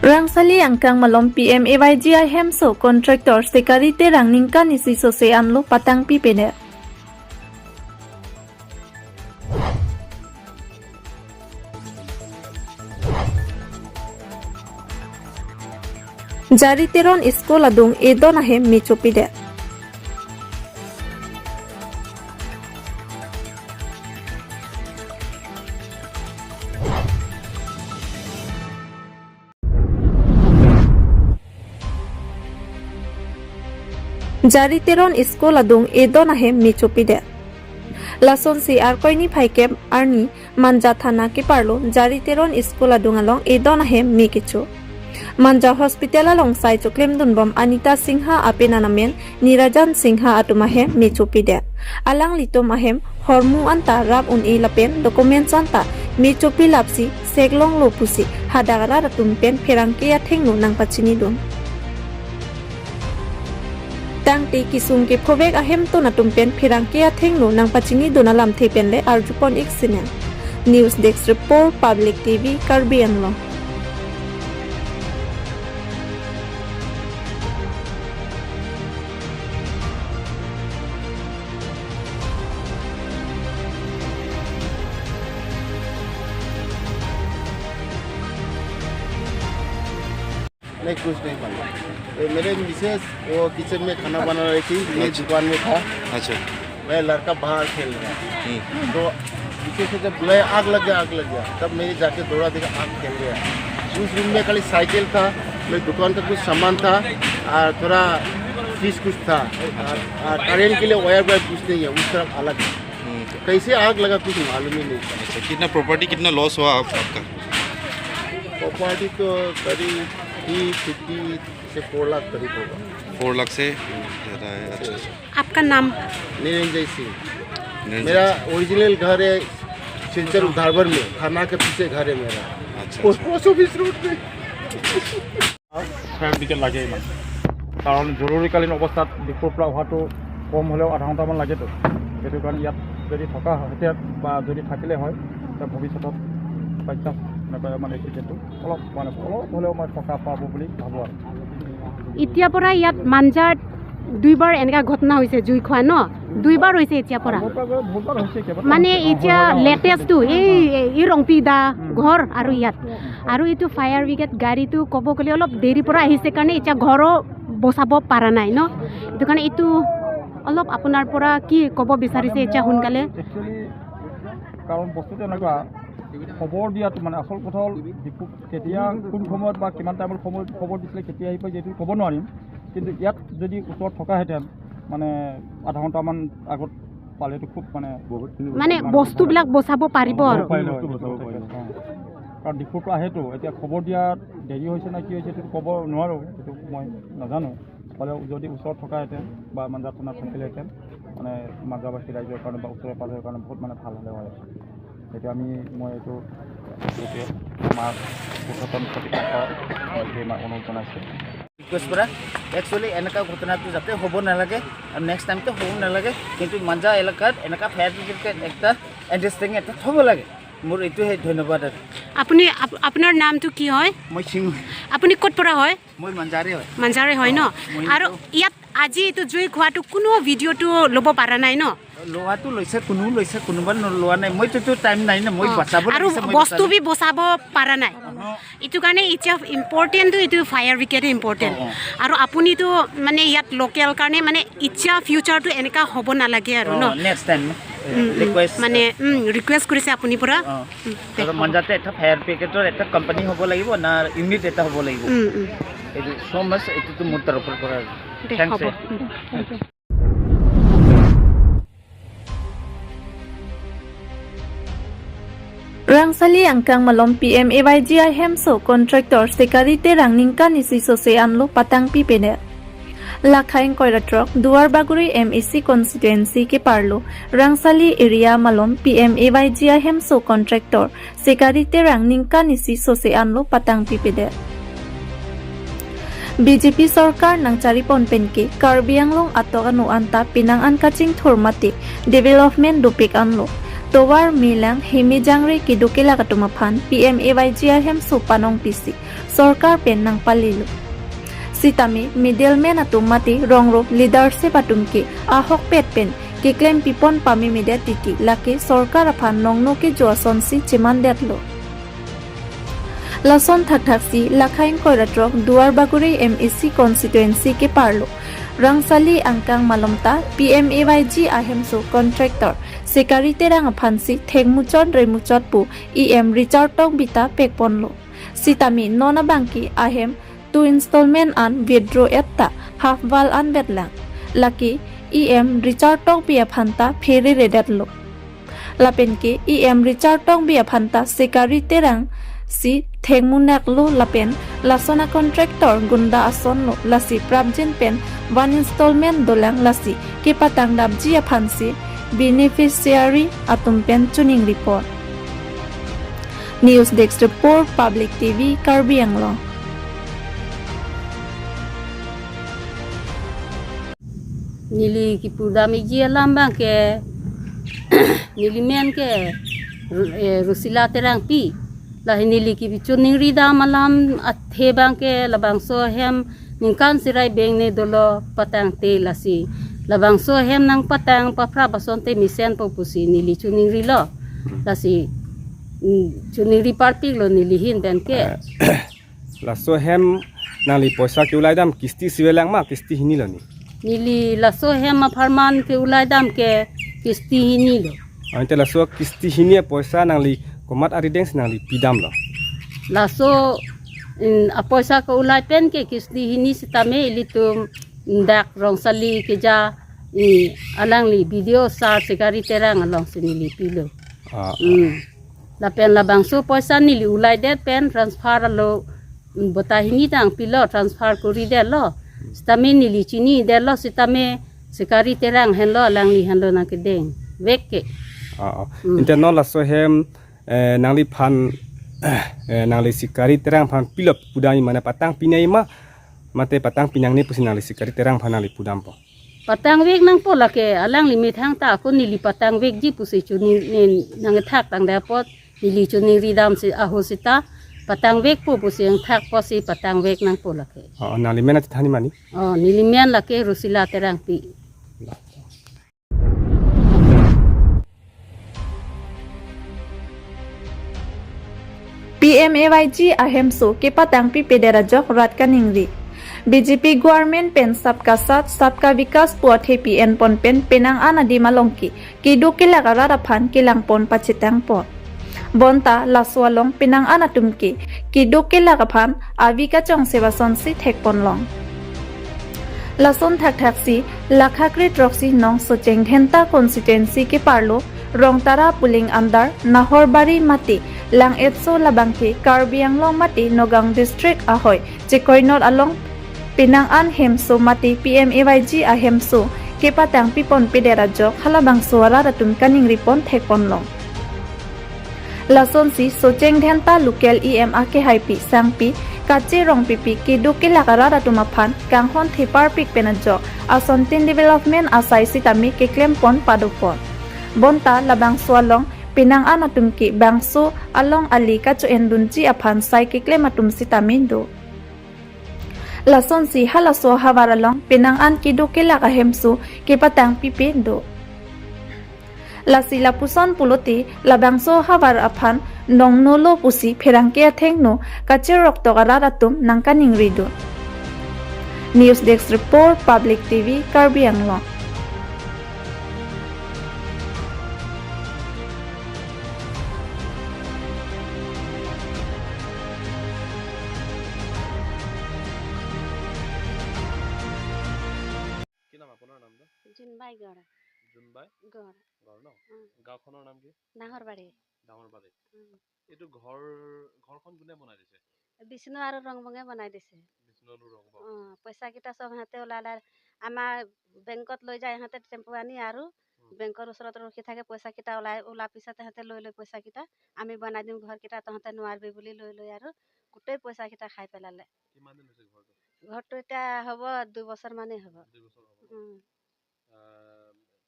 Rangsali angkang malom PMAYG hem so contractor sekari te rangning ka nisi so se anlo patang pi pene. Jari teron school adung edon ahem michopi de. Jari teron school adung edon ahem michopi de. Lason si arkoini phaike arni manja thana ke parlo jari teron school adung along edon ahem mi kichu. Manja hospital along sai choklem dunbom Anita Singha apenanamen Nirajan Singha atumahem michopi de. Alang litom ahem hormu anta rap un ilapen documents anta michopi lapsi seglong lopusi hadagara ratumpen pherangke athengnu nangpachini dun. Tangti kisung ke phobek ahem to natumpen phirangke athengnu nangpachini donalam thepenle arjupon iksinen. News Desk Report, Public TV, Karbi Anglong. नहीं, कुछ नहीं बना। मेरे Mrs वो kitchen में खाना बना रही थी, मैं दुकान में था। अच्छा। मैं लड़का बाहर खेल रहा था, तो पीछे से जब बुलाया आग लग गया, आग लग गया, तब मेरे जाके दौड़ा, देखा आग फैल गया। उस रूम में खाली साइकिल था, मेरी दुकान का कुछ सामान था और थोड़ा चीज़ कुछ था। और करेंट के लिए वायर वायर कुछ नहीं है, उस तरफ अलग है। कैसे आग लगा कुछ मालूम ही नहीं। अच्छा, कितना प्रॉपर्टी कितना लॉस हुआ आपका? प्रॉपर्टी तो करीब 350 से 4 लाख करीब होगा। 4 लाख से ज़्यादा है। अच्छा अच्छा। आपका नाम? निरंजय सिंह। मेरा ओरिजिनल घर है सिलचर उधारबर में, थाना के पीछे घर है मेरा। अच्छा। पोस्ट ऑफिस रोड में। ফায়াৰ ব্ৰিগেড লাগে ইমান, কাৰণ জৰুৰীকালীন অৱস্থাত ডিপুৰ পৰা অহাটো কম হ'লেও আধা ঘণ্টামান লাগেতো। সেইটো কাৰণে ইয়াত যদি থকা হয় বা যদি থাকিলে হয়, তেতিয়া ভৱিষ্যতত বাই চান্স এনেকুৱা মানে এক্সিডেণ্টটো অলপ মানে অলপ হ'লেও মই সকাহ পাব বুলি ভাবোঁ। আৰু এতিয়াৰ পৰা ইয়াত মাঞ্জাত দুইবাৰ এনেকুৱা ঘটনা হৈছে, জুই খোৱা ন দুইবাৰ হৈছে এতিয়াৰ পৰা। মানে এতিয়া লেটেষ্টটো এই ৰংপি দা ঘৰ আৰু ইয়াত আৰু এইটো ফায়াৰ ব্ৰিগেড গাড়ীটো ক'ব গ'লে অলপ দেৰিৰ পৰা আহিছে কাৰণে এতিয়া ঘৰো বচাব পৰা নাই ন। সেইটো কাৰণে এইটো অলপ আপোনাৰ পৰা কি ক'ব বিচাৰিছে এতিয়া সোনকালে? একচুৱেলি কাৰণ বস্তুটো এনেকুৱা, খবৰ দিয়াটো মানে আচল কথা হ'ল ডিপু কেতিয়া কোন সময়ত বা কিমান টাইমত সময় খবৰ দিছিলে, কেতিয়া আহি পাই এইটো ক'ব নোৱাৰিম। কিন্তু ইয়াত যদি ওচৰত থকাহেঁতেন মানে আধা ঘণ্টামান আগত পালেতো খুব মানে মানে বস্তুবিলাক বচাব পাৰিব আৰু। কাৰণ ডিপুৰ পৰা আহেতো, এতিয়া খবৰ দিয়াত দেৰি হৈছে নে কি হৈছে সেইটো ক'ব নোৱাৰোঁ, সেইটো মই নাজানো। হ'লেও যদি ওচৰত থকাহেঁতেন বা মাঞ্জা থানাত থাকিলেহেঁতেন মানে মাঞ্জাবাসী ৰাইজৰ কাৰণে বা ওচৰে পাজৰৰ কাৰণে বহুত মানে ভাল হ'লে হয়। এতিয়া মই এইটো আমাৰ ঊৰ্ধ্বতন কৰ্তৃপক্ষক মই অনুৰোধ জনাইছোঁ। ৰিকুৱেষ্ট কৰা, একচুৱেলি এনেকুৱা ঘটনাটো যাতে হ'ব নালাগে আৰু নেক্সট টাইমটো হ'ব নালাগে, কিন্তু মাঞ্জা এলেকাত এনেকুৱা ফায়াৰ ব্ৰিগেড একটা আণ্ডাৰষ্টেণ্ডিং এটা থ'ব লাগে। মোৰ এইটোহে ধন্যবাদ। আৰু আপুনি আপোনাৰ নামটো কি হয়? মই সিং। আপুনি ক'ত পৰা হয়? মই মাঞ্জাৰে হয়। মাঞ্জাৰে হয় ন। আৰু ইয়াত আজি এইটো জুই খোৱাটো কোনো ভিডিঅ'টো ল'ব পৰা নাই ন? লোৱাটো লৈছে, কোনো লৈছে, কোনোবা লোৱা নাই। মইতো টাইম নাই না, মই বচাব আৰু বস্তু বি বচাব পৰা নাই। এইটো কাৰণে এতিয়া ইম্পৰ্টেণ্টটো এইটো ফায়াৰ ব্ৰিগেডে ইম্পৰ্টেণ্ট। আৰু আপুনিতো মানে ইয়াত লোকেল কাৰণে মানে এতিয়া ফিউচাৰটো এনেকুৱা হ'ব নালাগে আৰু ন। নেক্সট টাইম মানে ৰিকুৱেষ্ট কৰিছে আপুনি পৰা। মাঞ্জাতে এটা ফায়াৰ ব্ৰিগেডৰ এটা কোম্পানী হ'ব লাগিব না ইউনিট এটা হ'ব লাগিব। এইটো চ' মাছ এইটোতো মোৰ তৰফৰ পৰা। Thanks. Rangsali angkang malom PMAYG hemso contractor sekari te rangning ka nisi sose anlo patang pi pene. Lakhaing koiratrok Duar Baguri MEC constituency ke parlo Rangsali area malom PMAYG hemso contractor sekari te rangning ka nisi sose anlo patang pi pene. BJP sarkar nangchari ponpenke Karbi Anglong atoganu anta pinang an kaching thurmati development dupik anlo. Towar milang himi jangri ki dukila katumaphan PMAYG ahem su panong pisi sarkar pen nang palilu sitami middleman atumati rongrup leadership atumki ahok pet pen ki claim pipon pami media titi laki sarkar aphan nongno ki joason si chiman detlo Lason thak thak si lakhaing koiratrok duar baguri MEC constituency ke parlo Rangsali angkang malomta PMAYG ahemso contractor sekari terang phansi thengmuchon remuchot pu EM Richard tong bita pekponlo sitami nona bangki ahem two installment an withdraw etta half wal an betlang laki EM Richard tong bia phanta pheri redetlo lapenki EM Richard tong bia phanta sekari terang si thengmunak lo lapen lasona contractor gunda ason lo lasi prabjen pen one installment dolang lasi ke patang dabji phansi beneficiary atum pen chuning report. News desk report, Public TV, Karbi Anglong. Nili ki pudami ji lambang ke nili men ke rusila terang pi la nili ki chuning rida malam athe bang ke labang so hem ningkan sirai beng ne dolo patang te lasi labang so hem nang patang papra bason te misen popusi nili chuning ri lo lasi chuning ri parpi lo nili hin ben ke la so hem nali poisa ke ulai dam kisti siwelang ma kisti hini lo ni nili la so hem ma farman ke ulai dam ke kisti hini lo ante la so kisti hini poisa nali komat ari deng nali pidam lo la so in apoisa ko ulai pen ke kisti hini sitame ilitum ndak rongsali ke ja i alang li video sar sekari terang along sinili pilo la pen la bangso poisa nili ulai det pen transfer lo botahini tang pilo transfer kori de lo sitame nili chini de lo sitame sekari terang hen lo alang li hen lo na ke deng vek ke interno la so hem nang li phan nang li sikari terang phan pilop pudami mana patang pinai ma mate patang pinang ni pusi nang li sikari terang phan nang li pudam po patang wek nang po la ke alang li methang ta ko nili patang wek ji pusi chuni ni nang thak tang da pot nili chuni ri dam si aho sita patang wek po pusi ang thak po si patang wek nang po la ke nang li mena thani mani nili men la ke rusila terang pi PMAYG ahemso ke patang pi pedera jok rat kaningri BJP government pen sabka साथ sabka vikas puathe PN pon pen penang ana di malongki ki do ki laga rara phan ki langpon pachitang pon bonta laswalong penang ana tumki ki do ki laga phan avika chong seba sonsi thekpon long lason thak thak si lakhakri troxi nong socheng dhenta constituency ke parlo Rongtara puling andar Nahorbari mati lang etso labangki Karbi Anglong mati Nogang district ahoy chikoinot along pinang an hemso mati PMAYG ahemso kepatang pipon pidera jok halabang suara ratum kaning ripon thekpon long lason si socheng dhenta local EM ake haipi sangpi kache rong pipi ki duki lagara ratum aphan kanghon thepar pik penajok asontin development asai sitami ke klempon padupon bonta labang sualong pinang anatumki bangso along ali kacho endunchi aphan sai ke klematum sitami do lason si halaso hawaralong pinang an ki do ke laga hemsu ke patang pipi do lasi lapuson puloti labangso hawar aphan nong nolo pusi pherangke athengno kache roktogara ratum nangkaning rido. News desk report, Public TV, Karbi Anglong. Junbai গড়। জোনবাই গড়। গড় ন? গাঁওখনৰ নাম কি? নাহৰবাৰী। নাহৰবাৰী। এইটো ঘৰ, ঘৰখন কোনে বনাই দিছে? বিষ্ণু আৰু ৰংবঙে বনাই দিছে। বিষ্ণু আৰু ৰংবং। পইচাকেইটা চব সিহঁতে ওলালে, আমাৰ বেংকত লৈ যায় সিহঁতে টেম্পু আনি আৰু বেংকৰ ওচৰত ৰখি থাকে, পইচাকেইটা ওলাই ওলোৱাৰ পিছত সিহঁতে লৈ লৈ পইচাকেইটা আমি বনাই দিম ঘৰকেইটা, তহঁতে নোৱাৰিবি বুলি লৈ লৈ আৰু গোটেই পইচাকেইটা খাই পেলালে। কিমান দিন হৈছে ঘৰটো? ঘৰটো এতিয়া হ'ব 2 বছৰ মানেই হ'ব। 2 বছৰ হ'ব।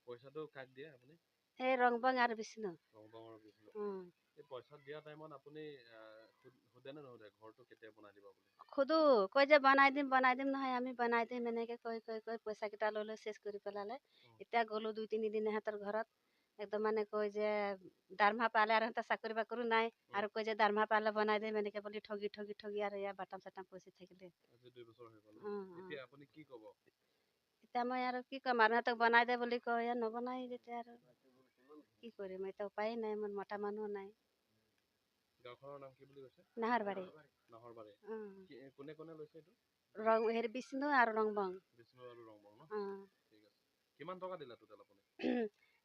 পইচাটো কাক দিয়ে আপুনি? এই ৰংবং আৰু বিষ্ণু। ৰংবং আৰু বিষ্ণু। এই পইচা দিয়া টাইমত আপুনি সোধে নে নুসুধে ঘৰটো কেতিয়া বনাই দিব বুলি? সোধো, কয় যে বনাই দিম বনাই দিম, নহয় আমি বনাই দিম, এনেকৈ কৈ কৈ কৈ পইচাকেইটা লৈ লৈ চেচ কৰি পেলালে। এতিয়া গ'লোঁ 2-3 দিন ইহঁতৰ ঘৰত, একদম মানে কয় যে দৰমহা পালে, আৰু সিহঁতৰ চাকৰি বাকৰি নাই, আৰু কয় যে দৰমহা পালে বনাই দিম, এনেকৈ বুলি ঠগি ঠগি ঠগি আৰু ইয়াৰ বাটাম চাটাম পচি থাকিলে। আজি 2 বছৰ হৈ গ'ল। অঁ অঁ। এতিয়া আপুনি কি ক'ব? এতিয়া মই আৰু কি ক'ম আৰু, সিহঁতক বনাই দে বুলি কয়, নবনাই যেতিয়া আৰু কি কৰিম এতিয়া? উপায়ে নাই, মোৰ মতা মানুহ নাই। গাঁওখনৰ নাম কি বুলি কৈছে? নাহৰবাৰী। নাহৰবাৰী। অঁ। কোনে কোনে লৈছে এইটো? ৰং হেৰি বিষ্ণু আৰু ৰংবং। বিষ্ণু আৰু ৰংবং ন? অঁ। ঠিক আছে। কিমান টকা দিলে টোটেল আপুনি?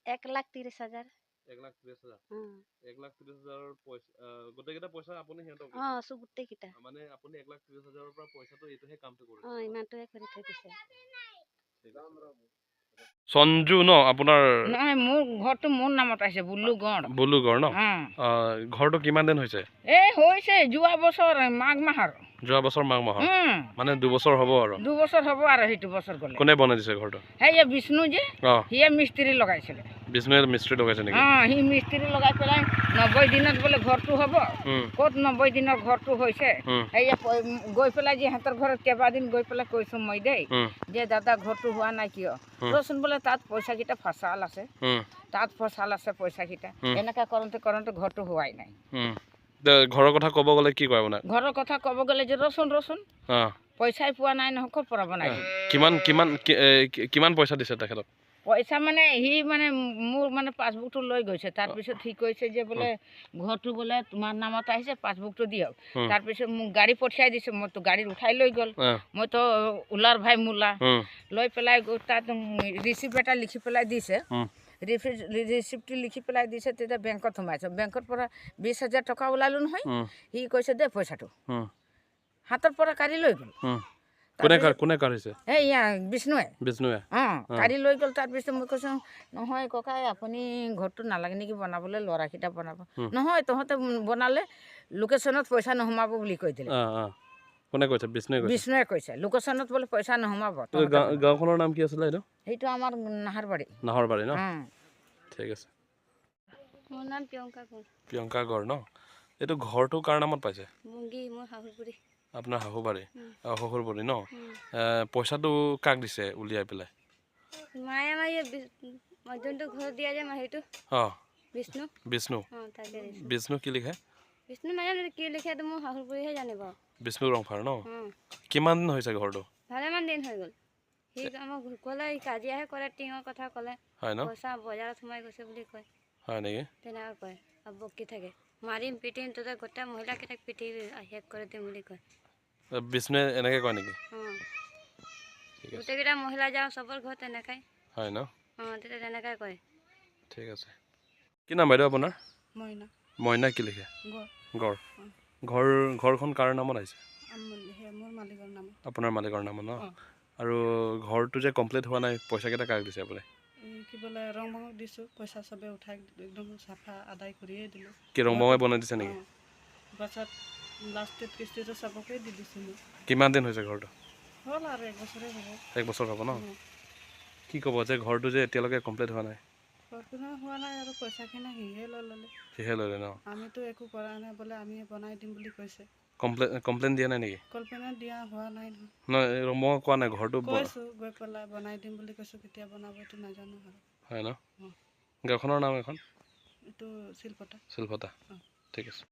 1,30,000। 1,30,000? অঁ। 1,30,000ৰ পইচা, গোটেইকেইটা পইচা আপুনি সিহঁতক দিছে? অঁ, চব গোটেইকেইটা। মানে আপুনি 1,30,000ৰ পৰা পইচাটো এইটোহে কামটো কৰিছে? অঁ, ইমানটোৱে কৰি থৈ দিছে। ঠিক আছে। সঞ্জু ন আপোনাৰ? নহয়, মোৰ ঘৰটো মোৰ নামত আহিছে, বুল্লু গড়। বুলু গড় ন? অঁ। ঘৰটো কিমান দিন হৈছে? এই হৈছে যোৱা বছৰ মাঘ মাহৰ। যোৱা বছৰ মাঘ মাহৰ? মানে 2 বছৰ হ'ব আৰু? 2 বছৰ হ'ব আৰু সেইটো বছৰ গ'লে। কোনে বনাই দিছে ঘৰটো? সেই বিষ্ণু যে, সিয়ে মিস্ত্ৰী লগাইছিলে। বিষ্ণুৱে মিস্ত্ৰী লগাইছে নেকি? অঁ, সি মিস্ত্ৰী লগাই পেলাই 90 দিনত বোলে ঘৰটো হ'ব। ক'ত 90 দিনৰ ঘৰটো হৈছে? সেয়া গৈ পেলাই যে সিহঁতৰ ঘৰত কেইবাদিন গৈ পেলাই কৈছোঁ মই দেই, যে দাদা, ঘৰটো হোৱা নাই কিয়? ৰচোন বোলে, তাত পইচাকেইটা ফচাল আছে, তাত ফচাল আছে পইচাকেইটা। এনেকুৱা কৰোঁতে কৰোঁতে ঘৰটো হোৱাই নাই। ঘৰৰ কথা ক'ব গ'লে কি কয় আপোনাক? ঘৰৰ কথা ক'ব গ'লে যে ৰচোন ৰচোন, পইচাই পোৱা নাই নহয়, ক'ৰ পৰা বনাই দিম? কিমান কিমান কিমান পইচা দিছে তেখেতক? পইচা মানে সি মানে মোৰ মানে পাছবুকটো লৈ গৈছে। তাৰপিছত সি কৈছে যে বোলে ঘৰটো বোলে তোমাৰ নামত আহিছে, পাছবুকটো দিয়ক। তাৰপিছত মোক গাড়ী পঠিয়াই দিছে, মইতো গাড়ীত উঠাই লৈ গ'ল। মইতো ওলাৰ ভাই মোলা লৈ পেলাই তাত ৰিচিপ্ট এটা লিখি পেলাই দিছে। ৰিচিপ্টটো লিখি পেলাই দিছে, তেতিয়া বেংকত সোমাইছে। বেংকৰ পৰা 20,000 টকা ওলালোঁ নহয়। সি কৈছে দে পইচাটো, হাতৰ পৰা কাঢ়ি লৈ গ'ল। কোনে কোনে কাঢ়িছে? এইয়া বিষ্ণুৱে। বিষ্ণুৱে? অঁ, কাঢ়ি লৈ গ'ল। তাৰপিছত মই কৈছোঁ, নহয় ককাই, আপুনি ঘৰটো নালাগে নেকি বনাবলৈ, ল'ৰাকেইটা বনাব। নহয়, তহঁতে বনালে লোকেশ্যনত পইচা নোসোমাব বুলি কৈ দিলে। কোনে কৈছে? বিষ্ণুৱে কৈছে? বিষ্ণুৱে কৈছে, লোকেশ্যনত বোলে পইচা নোসোমাব। গাঁওখনৰ নাম কি আছিলে এইটো? সেইটো আমাৰ নাহৰবাৰী। নাহৰবাৰী ন? ঠিক আছে। মোৰ নাম প্ৰিয়ংকা গড়। প্ৰিয়ংকা গড় ন? এইটো ঘৰটো কাৰ নামত পাইছে? মুংগী, মোৰ শাহুবাৰী। আপোনাৰ শাহুবাৰী, শ্বশুৰবাৰী ন? পইচাটো কাক দিছে উলিয়াই পেলাই? মায়ে, মায়ে যোনটো ঘৰ দিয়া যে সেইটো বিষ্ণু। বিষ্ণু। অঁ, তাকে দিছে। বিষ্ণু কি লিখে? বিষ্ণু নাজানো কি লিখে, এইটো মোৰ শাহুবুঢ়ীহে জানিব। বিষ্ণু ৰংফাৰ ন? কিমান দিন হৈছে ঘৰটো? ভালেমান দিন হৈ গ'ল। সি আমাক ক'লে কাজিয়াহে কৰে, টিঙৰ কথা ক'লে। হয় ন? পইচা বজাৰত সোমাই গৈছে বুলি কয়। হয় নেকি? তেনেকুৱা কয় আৰু বকি থাকে, মাৰিম পিটিম তহঁতে, গোটেই মহিলাকেইটাক পিটি শেষ কৰি দিম বুলি কয়। বিষ্ণুৱে এনেকৈ কয় নেকি? অঁ, গোটেইকেইটা মহিলা যাওঁ চবৰ ঘৰত তেনেকাই। হয় ন? অঁ, তেতিয়া তেনেকাই কয়। ঠিক আছে। কি নাম বাইদেউ আপোনাৰ? মইনা। মইনা কি লিখে? গড়। ঘৰ ঘৰখন কাৰ নামত আহিছে? মোৰ মালিকৰ নামত। আপোনাৰ মালিকৰ নামত ন? আৰু ঘৰটো যে কমপ্লিট হোৱা নাই, পইচাকেইটা কাক দিছে আপুনি? কি বোলে ৰংবঙক দিছোঁ পইচা, চবে উঠাই একদম চাফা আদায় কৰিয়ে দিলোঁ। কি ৰংবঙে বনাই দিছে নেকি? পাছত লাষ্টত কিস্তিটো চবকে দি দিছোঁ মই। কিমান দিন হৈছে ঘৰটো? হ'ল আৰু এক বছৰে হ'ব। এক বছৰ হ'ব ন? কি ক'ব যে ঘৰটো যে এতিয়ালৈকে কমপ্লিট হোৱা নাই? ঘৰটো হোৱা নাই আৰু পইচাখিনি সিহে লৈ ল'লে। সিহে ল'লে ন? আমিতো একো কৰা নাই, বোলে আমি বনাই দিম বুলি কৈছে। কমপ্লেইন দিয়া নাই নেকি? কমপ্লেইন দিয়া হোৱা নাই নহয়। নহয়, মই কোৱা নাই ঘৰটো। কৈছোঁ গৈ পেলাই, বনাই দিম বুলি কৈছোঁ, কেতিয়া বনাব এইটো নাজানো আৰু। হয় ন? গাঁওখনৰ নাম এখন? এইটো শিলপতা। শিলপতা, ঠিক আছে।